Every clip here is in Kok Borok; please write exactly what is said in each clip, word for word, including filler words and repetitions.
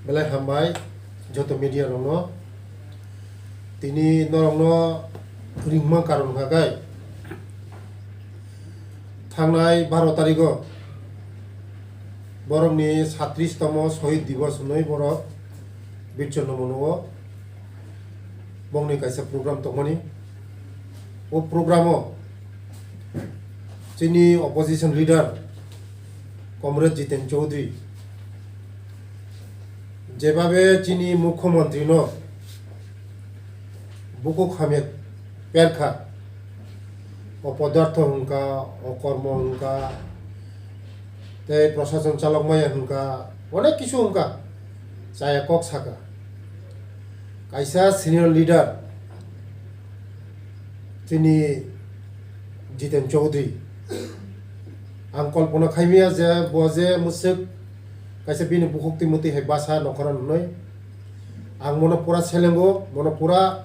Belai hambai joto media rokno. Tini norokno ringma karon hwnkha khe thangnai baro tarigo borokni satris tomo Shohid Divas hwnwi borok Birchondro Mono o bongni kaisa program tongmani. O program o chini opposition leader Comrade Jiten Chaudhary jebabe chini mukhyamantri no bukhuk hamya perkha, o podartho hwnkha, o kormo hwnkha, tei prosason chalok maya hwnkha, onek kisu hwnkha, chaya kok saka. Kaisa senior leader chini Jiten Chaudhary, ang kolpona khaimaya je bo je mwswk kaisa bini bukhuk twi mwtwi hai basa nokhoran hwnwi. Ang mono pura selengo, mono pura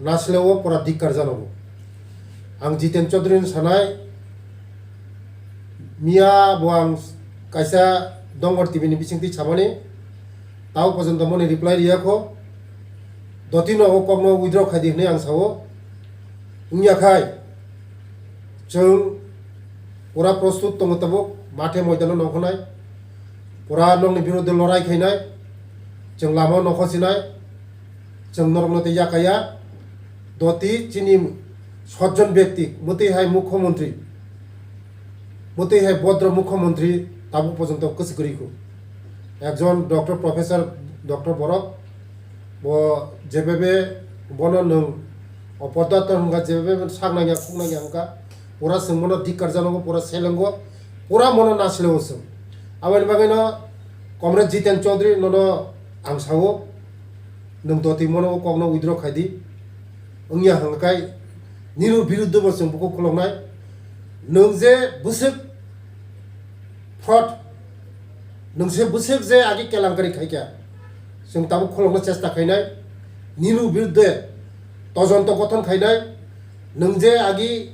nasleo, pura dikkar janogo. Ang Jiten Chaudhary ni sanai, miya bo ang kaisa Dongor T V ni bisingtwi samani, tao pojonto moni reply riyakho. Dotino o kokno withdraw khaidi hwnwi ang sao. Wngya khai chwng pura prostut tongo tabuk, mathe moidano nongkhonai, pura nokni birodhe lorai khainai, chwng lama nokhosinai, chwng norokno tei yakaya. Doti chini sotjon byakti, mwtwi hai mukhyamantri, mwtwi hai bodro mukhyamantri tabuk pojonto kwchwk kwrwi kho. Ekjon doctor, professor, doctor borok, bo jebabe bono nwng opodartho hwnka, jebabe sak nangya, khuk nangya hwnka, pura chwng mono dikkar janogo, pura selengo, pura mono nasleo chwng. Aboni bagwino Comrade Jiten Chaudhary nono ang sao, nwng doti mono o kokno withdraw khaidi. Wngya hwnka khe nini biruddhe bo chwng bukhuk khuloknai. Nwng je bwswk fraud, nwng se bwswk je agi kelankari khaikha, chwng tabuk khulokna chesta khainai. Nini biruddhe tojonto gothon khainai. Nwng je agi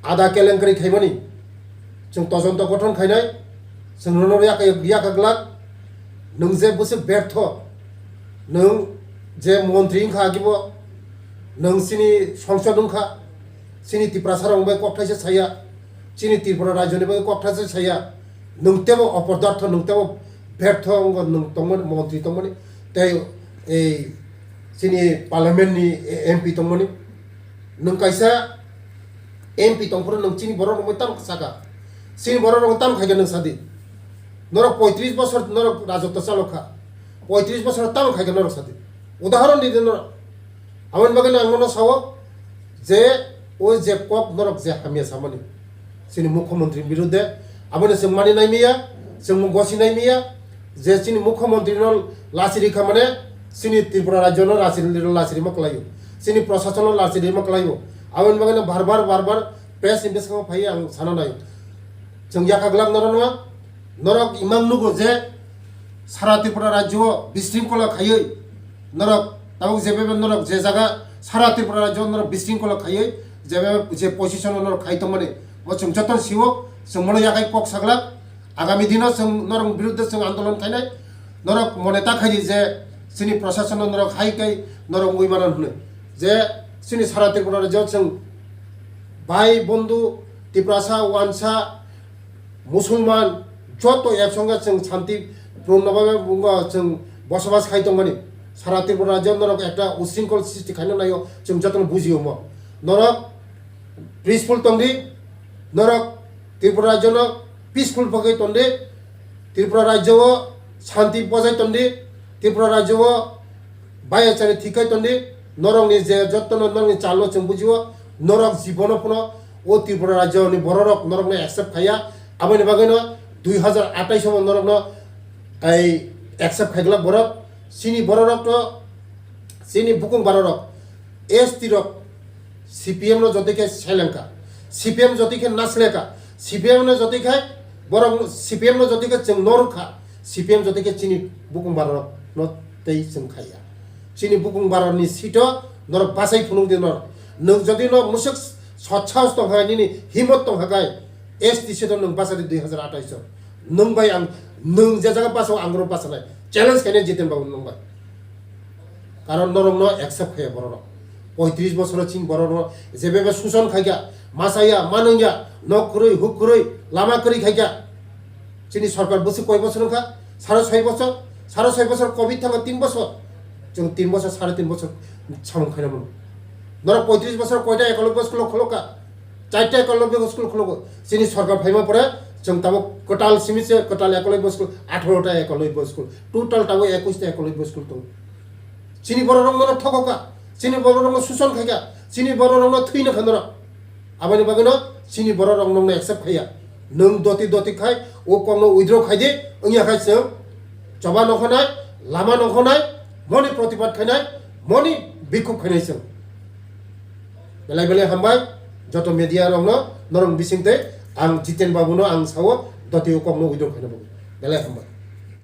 ada kelenkari khaimani, chwng tojonto gothon khainai, chwng nono yaka-, yakaglak. Nwng je bwswk bertho, nwng je montri wngkha agibo, nwng chini songsod wngkha, chini Tiprasarok bai kokthaisa saya, chini Tripura rajyoni bai kokthaisa saya, nwng tebo opodartho, nwng tebo bertho wngkha, nwng tongmani, montri tongmani, tei ei chini parliament ni M P tongmani, nwng kaisa M P tongphuru nwng chini borok rokno tamo saka, chini borok rokno tamo khaikha nwng sadi, norok poitris bosor norok rajotwo chalokha, poitris bosor tamo khaikha norok sadi, udahoron di norok. Aboni bagwi ang nono sao je o je kok norok je hamya samani chini mukhyamantri biruddhe, aboni chwng mani nai miya, chwng gosi nai miya, je chini mukhyamantri no lachiri kha mane chini Tripura rajyo no lachiri, lachiri ma kwlaio, chini prosason no lachiri ma kwlaio. Aboni bagwi no bar bar, bar bar press ni bwskango phai ang sana nai, chwng yakaglak norok no. Norok imang nugo je sara Tripura rajyo o bisringkola khaiwi norok tabuk jebe norok je jaga sara Tripura rajyo o norok bisringkola khaiwi jebe je position o norok khai tongmani, bo chwng joto sio, chwng mono yakai kok saglak. Agami dino chwng norok biruddhe chwng andolon khainai, norok mone ta khaidi je chini prosason o norok hai kai norok wngwi mano hwnwi, je chini sara Tripura rajyo o chwng bai bondhu Tiprasa wansa Musulman joto ek songe chwng shanti purno bagwi bo chwng bosobas khai tongmani. Sara Tripura rajyo norok ekta usringkol sristi khaina naio, chwng jotono bujio mo. Norok peaceful tongdi, norok Tripura rajyono peaceful bagwi tongdi, Tripura rajyo o shanti bojai tongdi, Tripura rajyo o bai achari thik khai tongdi, norokni je jotono norokni chalo chwng bujio, norok jibono phano o Tripura rajyoni bororok norokno accept khaiya, aboni bagwino dui hazar atais o norokno ai accept khaiglak borok, chini bororokno, chini bukung bororok, S T rok, C P M no jotoi khe selengkha, C P M jotoi khe naslekha, C P M no jotoi khe borok, C P M no jotoi khe chwng norwkha, C P M jotoi khe chini bukung bororok no tei chwng khaiya. Chini bukung bororokni seat o norok bachai phunuk di norok. Nwng jotoi no musuk sot sahos tongkha, nini himot tongkha khai, S T seat o nwng bachadi dui hazar atais o. Nwng bai ang, nwng je jaga bachao ang oro bachanai. Challenge khainai Jiten Babu nungba. Karon norokno accept khaiya bororok. Poitris bosoro chini bororok jebebe suson khaikha, masaya, manungya, nok kwrwi, huk kwrwi, lama kwrwi khaikha. Chini sorkar bwswk koi bosor wngkha? Sare soi bosor, sare soi bosor covid thangkha tin bosor. Chwng tin bosor, sare tin bosor samung khaina mano. Norok poitris bosor koita ekolobya school khulokha? Charta ekolobya school khulokha. Chini sorkar phaima pore chwng tabuk kwtal simi se kwtal ekolobya school, atharo ta ekolobya school. Total tabuk ekwis ta ekolobya school tongo. Chini bororok norok thokokha, chini bororok no suson khaikha, chini bororok no thwino kha norok. Aboni bagwino chini bororok nokno accept khaiya. Nwng doti doti khai o kokno withdraw khaidi, wngya khai chwng choba nongkhonai, lama nongkhonai, moni protibad khainai, moni bikhuk khainai chwng. Belai belai hambai joto media rokno, norok bisingtwi ang Jiten Babuno ang sao doti o kokno withdraw khaina bagwi. Belai hambai.